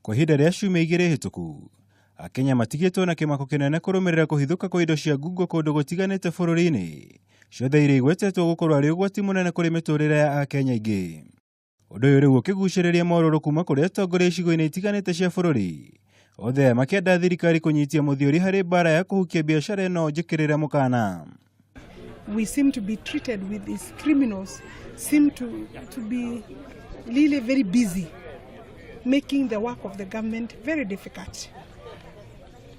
Kwa ihinda rĩa ciumia igĩrĩ hĩtũku, Akenya matigĩtwo na kĩmako kĩnene kũrũmĩrĩra kũhithũka kwa indo cia ngungo kũndũ gũtiganĩte bũrũri-inĩ, ciothe iria igwetetwo gũkorwo arĩ ũgwati mũnene kũrĩ mĩtũrĩre ya Akenya aingĩ. Ũndũ ũyũ rĩu ũkĩgucĩrĩria morũrũ kuma kũrĩ atongoria icigo-inĩ itiganĩte cia bũrũri, othe aya makĩenda thirikari kũnyitia mũthiori harĩ mbara ya kũhukia biacara ĩno njĩkĩrĩre mũkana. We seem to be treated with these criminals seem to be really very busy making the work of the government very difficult.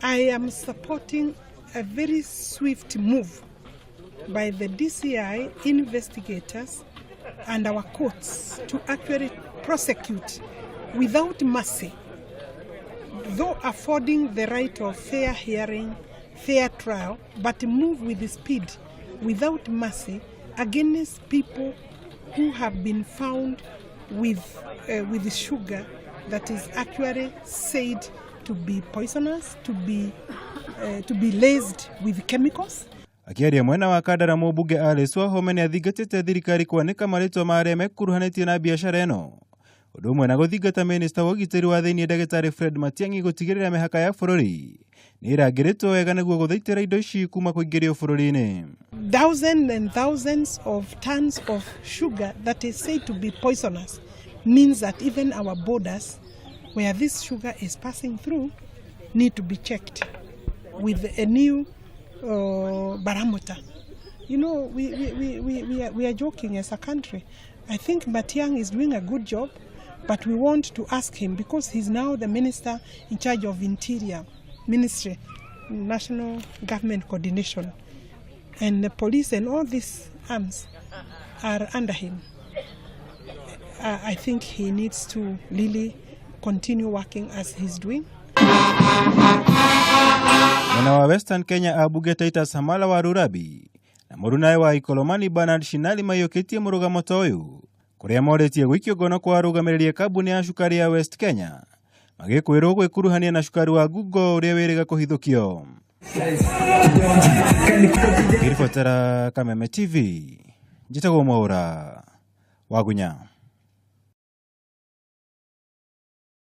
I am supporting a very swift move by the DCI investigators and our courts to actually prosecute without mercy, though affording the right of fair hearing, fair trial, but move with speed without mercy against people who have been found with sugar that is actually said to be poisonous, to be laced with chemicals. Akĩaria mwena wa Kandara, mũmbunge Alice Wahome nĩ athingatĩte thirikari kwanĩka marĩtwa ma arĩa mekuruhanĩtie na biacara ĩno, ũndũ ũmwe na gũthingata minista wa ũgitĩri wa thĩinĩ ndagĩtarĩ Fred Matiang'i gũtigĩrĩra mĩhaka ya bũrũri nĩ ĩrangĩrĩtwo wega nĩguo gũthaitĩra indo ici kuma kũingĩrio bũrũri-inĩ. Thousands and thousands of tons of sugar that is said to be poisonous means that even our borders where this sugar is passing through need to be checked with a new barometer. We are joking as a country. I think Matiang'i is doing a good job, but we want to ask him because he's now the minister in charge of Interior Ministry, National Government Coordination, and the police and all these arms are under him. I think he needs to really continue working as he's doing. Mwena wa Western Kenya, ambunge Titus Hamala wa Rurabi na mũrunawe wa Ikolomani Bernard Shinali maiyũkĩtie mũrũgamo ta ũyũ kũrĩa morĩtie gũikio ngono kwa arũgamĩrĩri a kambuni ya cukari ya West Kenya magĩkwĩrwo gwĩkuruhania na cukari wa ngungo ũrĩa wĩrĩga kũhithũkio. Ngĩribotera Kameme TV, njĩtagwo Mwaũra Wagunya.